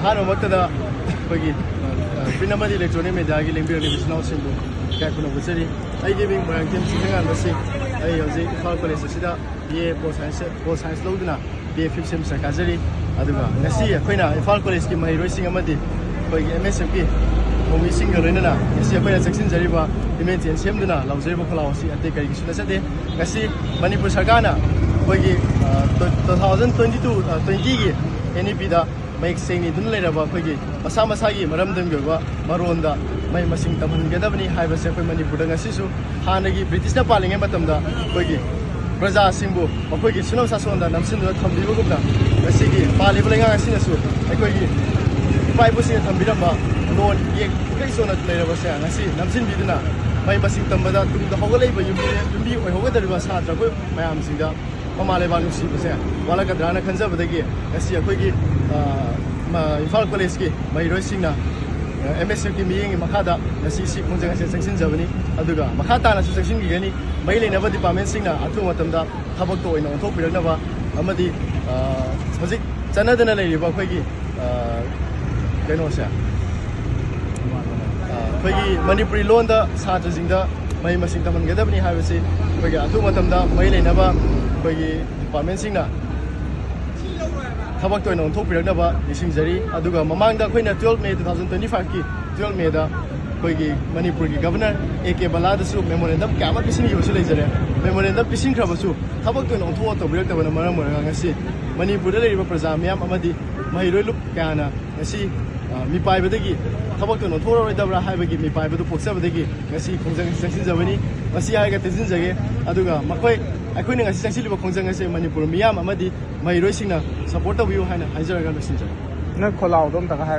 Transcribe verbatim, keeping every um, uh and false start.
ꯑꯍꯥꯟꯕꯃꯛꯇꯗ ꯑꯩꯈꯣꯏꯒꯤ ꯄ꯭ꯔꯤꯟ ꯑꯃꯗꯤ ꯏꯂꯦꯛꯇ꯭ꯔꯣꯅꯤꯛ ꯃꯦꯗꯤꯌꯥꯒꯤ ꯂꯦꯡꯕꯤꯔꯛꯂꯤꯕ ꯏꯆꯤꯟ ꯏꯅꯥꯎꯁꯤꯡꯕꯨ ꯏꯀꯥꯏ ꯈꯨꯝꯅꯕ ꯎꯠꯆꯔꯤ꯫ ꯑꯩꯒꯤ ꯃꯤꯡ ꯃꯣꯏꯔꯥꯡꯊꯦꯝ ꯁꯤꯡꯊꯉꯥꯟꯕ ꯁꯤꯡ꯫ ꯑꯩ ꯍꯧꯖꯤꯛ ꯏꯝꯐꯥꯜ ꯀꯣꯂꯦꯖ ꯑꯁꯤꯗ B A pol science pol science ꯂꯧꯗꯨꯅ ꯕꯤ ꯑꯦ ꯐꯤꯞ ꯁꯦꯃꯤꯁꯇꯔ ꯀꯥꯖꯔꯤ꯫ ꯑꯗꯨꯒ ꯉꯁꯤ ꯑꯩꯈꯣꯏꯅ ꯏꯝꯐꯥꯜ ꯀꯣꯂꯦꯖꯀꯤ ꯃꯍꯩꯔꯣꯏꯁꯤꯡ ꯑꯃꯗꯤ ꯑꯩꯈꯣꯏꯒꯤ ꯑꯦꯝ ꯑꯦꯁ ꯑꯦꯐꯀꯤ ꯊꯧꯃꯤꯁꯤꯡꯒ ꯂꯣꯏꯅꯅ ꯉꯁꯤ ꯑꯩꯈꯣꯏꯅ ꯆꯪꯁꯤꯟꯖꯔꯤꯕ ꯏꯃꯦꯟ ꯆꯦꯟ ꯁꯦꯝꯗꯨꯅ ꯂꯥꯎꯖꯔꯤꯕ ꯈꯣꯜꯂꯥꯎ ꯑꯁꯤ ꯑꯇꯩ ꯀꯔꯤꯒꯤꯁꯨ ꯅꯠꯆꯗꯦ꯫ ꯉꯁꯤ ꯃꯅꯤꯄꯨꯔ ꯁꯔꯀꯥꯔꯅ ꯑꯩꯈꯣꯏꯒꯤ ꯇꯨ ꯊꯥꯎꯖꯟ ꯇ꯭ꯋꯦꯟꯇꯤ ꯇꯨ ꯇ꯭ꯋꯦꯟꯇꯤꯒꯤ ꯑꯦꯟ ꯏ ꯄꯤꯗ ꯃꯌꯦꯛ ꯁꯦꯡꯅ ꯏꯗꯨꯅ ꯂꯩꯔꯕ ꯑꯩꯈꯣꯏꯒꯤ ꯃꯁꯥ ꯃꯁꯥꯒꯤ ꯃꯔꯝꯗꯝꯒꯤ ꯑꯣꯏꯕ ꯃꯔꯣꯟꯗ ꯃꯍꯩ ꯃꯁꯤꯡ ꯇꯝꯍꯟꯒꯗꯕꯅꯤ ꯍꯥꯏꯕꯁꯦ ꯑꯩꯈꯣꯏ ꯃꯅꯤꯄꯨꯔꯗ ꯉꯁꯤꯁꯨ ꯍꯥꯟꯅꯒꯤ ꯕ꯭ꯔꯤꯇꯤꯁꯅ ꯄꯥꯜꯂꯤꯉꯩ ꯃꯇꯝꯗ ꯑꯩꯈꯣꯏꯒꯤ ꯄ꯭ꯔꯖꯥꯁꯤꯡꯕꯨ ꯃꯈꯣꯏꯒꯤ ꯁꯨꯅꯝ ꯁꯥꯁꯣꯟꯗ ꯅꯝꯁꯤꯟꯗꯨꯅ ꯊꯝꯕꯤꯕꯒꯨꯝꯅ ꯉꯁꯤꯒꯤ ꯄꯥꯜꯂꯤꯕ ꯂꯩꯉꯥꯛ ꯑꯁꯤꯅꯁꯨ ꯑꯩꯈꯣꯏꯒꯤ ꯏꯄꯥ ꯏꯄꯨꯁꯤꯡꯅ ꯊꯝꯕꯤꯔꯝꯕ ꯂꯣꯟ ꯏꯌꯦꯛ ꯏꯀꯩ ꯆꯣꯟꯅ ꯂꯩꯔꯕꯁꯦ ꯉꯁꯤ ꯅꯝꯁꯤꯟꯕꯤꯗꯨꯅ ꯃꯍꯩ ꯃꯁꯤꯡ ꯇꯝꯕꯗ ꯇꯨꯡꯗ ꯍꯧꯒꯠꯂꯛꯏꯕ ꯌꯨꯝꯕꯤ ꯌꯨꯝꯕꯤ ꯑꯣꯏꯍꯧꯒꯗꯧꯔꯤꯕ ꯁꯥꯇ꯭ꯔ ꯑꯩꯈꯣꯏ ꯃꯌꯥꯝꯁꯤꯡꯗ ꯃꯃꯥ ꯂꯩꯕꯥꯛ ꯅꯨꯡꯁꯤꯕꯁꯦ ꯋꯥꯠꯂꯛꯀꯗ꯭ꯔꯥꯅ ꯈꯟꯖꯕꯗꯒꯤ ꯉꯁꯤ ꯑꯩꯈꯣꯏꯒꯤ, ꯑ, ꯃ-, ꯏꯝꯐꯥꯜ ꯀꯣꯂꯦꯖꯀꯤ ꯃꯍꯩꯔꯣꯏꯁꯤꯡꯅ, ꯑ, ꯑꯦꯝ ꯑꯦꯁ ꯑꯦꯐꯀꯤ ꯃꯤꯠꯌꯦꯡꯒꯤ ꯃꯈꯥꯗ ꯉꯁꯤ ꯁꯤ ꯈꯣꯡꯖꯪ ꯑꯁꯤꯗ ꯆꯪꯁꯤꯟꯖꯕꯅꯤ꯫ ꯑꯗꯨꯒ ꯃꯈꯥ ꯇꯥꯅꯁꯨ ꯆꯪꯁꯤꯟꯈꯤꯒꯅꯤ꯫ ꯃꯔꯤ ꯂꯩꯅꯕ ꯗꯤꯄꯥꯔꯠꯃꯦꯟꯁꯤꯡꯅ ꯑꯊꯨꯕ ꯃꯇꯝꯗ ꯊꯕꯛꯇ ꯑꯣꯏꯅ ꯑꯣꯟꯊꯣꯛꯄꯤꯔꯛꯅꯕ ꯑꯃꯗꯤ, ꯑ, ꯍꯧꯖꯤꯛ ꯆꯠꯅꯗꯅ ꯂꯩꯔꯤꯕ ꯑꯩꯈꯣꯏꯒꯤ, ꯑ, ꯀꯩꯅꯣꯁꯦ, ꯑ, ꯑꯩꯈꯣꯏꯒꯤ ꯃꯅꯤꯄꯨꯔꯤ ꯂꯣꯟꯗ ꯁꯥꯇ꯭ꯔꯁꯤꯡꯗ ꯃꯍꯩ ꯃꯁꯤꯡ ꯇꯝꯍꯟꯒꯗꯕꯅꯤ ꯍꯥꯏꯕꯁꯤ ꯑꯩꯈꯣꯏꯒꯤ ꯑꯊꯨꯕ ꯃꯇꯝꯗ ꯃꯔꯤ ꯂꯩꯅꯕ ꯑꯩꯈꯣꯏꯒꯤ ꯗꯤꯄꯥꯔꯠꯃꯦꯟꯁꯤꯡꯅ ꯊꯕꯛꯇ ꯑꯣꯏꯅ ꯑꯣꯟꯊꯣꯛꯄꯤꯔꯛꯅꯕ ꯅꯤꯡꯁꯤꯡꯖꯔꯤ꯫ ꯑꯗꯨꯒ ꯃꯃꯥꯡꯗ ꯑꯩꯈꯣꯏꯅ twelve May two thousand twenty ꯐꯥꯏꯚꯀꯤ ꯇꯨꯌꯦꯜꯞ ꯃꯦꯗ ꯑꯩꯈꯣꯏꯒꯤ ꯃꯅꯤꯄꯨꯔꯒꯤ ꯒꯕꯔꯅꯔ ꯑꯦ ꯀꯦ ꯕꯂꯥꯗꯁꯨ ꯃꯦꯃꯣꯔꯦꯟꯗꯝ ꯀꯌꯥ ꯑꯃ ꯄꯤꯁꯤꯟꯈꯤꯕꯁꯨ ꯂꯩꯖꯔꯦ꯫ ꯃꯦꯃꯣꯔꯦꯟꯗꯝ ꯄꯤꯁꯤꯟꯈ꯭ꯔꯕꯁꯨ ꯊꯕꯛꯇ ꯑꯣꯏꯅ ꯑꯣꯟꯊꯣꯛꯑ ꯇꯧꯕꯤꯔꯛꯇꯕꯅ ꯃꯔꯝ ꯑꯣꯏꯔꯒ ꯉꯁꯤ ꯃꯅꯤꯄꯨꯔꯗ ꯂꯩꯔꯤꯕ ꯄ꯭ꯔꯖꯥ ꯃꯤꯌꯥꯝ ꯑꯃꯗꯤ ꯃꯍꯩꯔꯣꯏ ꯂꯨꯞ ꯀꯌꯥꯅ ꯉꯁꯤ, ꯑ, ꯃꯤꯄꯥꯏꯕꯗꯒꯤ ꯊꯕꯛꯇ ꯑꯣꯟꯊꯣꯛꯂꯔꯣꯏꯗꯕ꯭ꯔꯥ ꯍꯥꯏꯕꯒꯤ ꯃꯤꯄꯥꯏꯕꯗꯨ ꯄꯣꯛꯆꯕꯗꯒꯤ ꯉꯁꯤ ꯈꯣꯡꯖꯪ ꯑꯁꯤ ꯆꯪꯁꯤꯟꯖꯕꯅꯤ꯫ ꯃꯁꯤ ꯍꯥꯏꯔꯒ ꯇꯦꯟꯁꯤꯟꯖꯒꯦ꯫ ꯑꯗꯨꯒ ꯃꯈꯣꯏ, ꯑꯩꯈꯣꯏꯅ ꯉꯁꯤ ꯆꯪꯁꯤꯜꯂꯤꯕ ꯈꯣꯡꯖꯪ ꯑꯁꯦ ꯃꯅꯤꯄꯨꯔ ꯃꯤꯌꯥꯝ ꯑꯃꯗꯤ ꯃꯍꯩꯔꯣꯏꯁꯤꯡꯅ ꯁꯄꯣꯔꯠ ꯇꯧꯕꯤꯌꯨ ꯍꯥꯏꯅ ꯍꯥꯏꯖꯔꯒ ꯂꯣꯏꯁꯤꯟꯖꯔꯦ꯫ ꯅꯣꯏ ꯈꯣꯜꯂꯥꯎꯗꯣ ꯑꯝꯇꯒ ꯍꯥꯏꯔꯣ꯫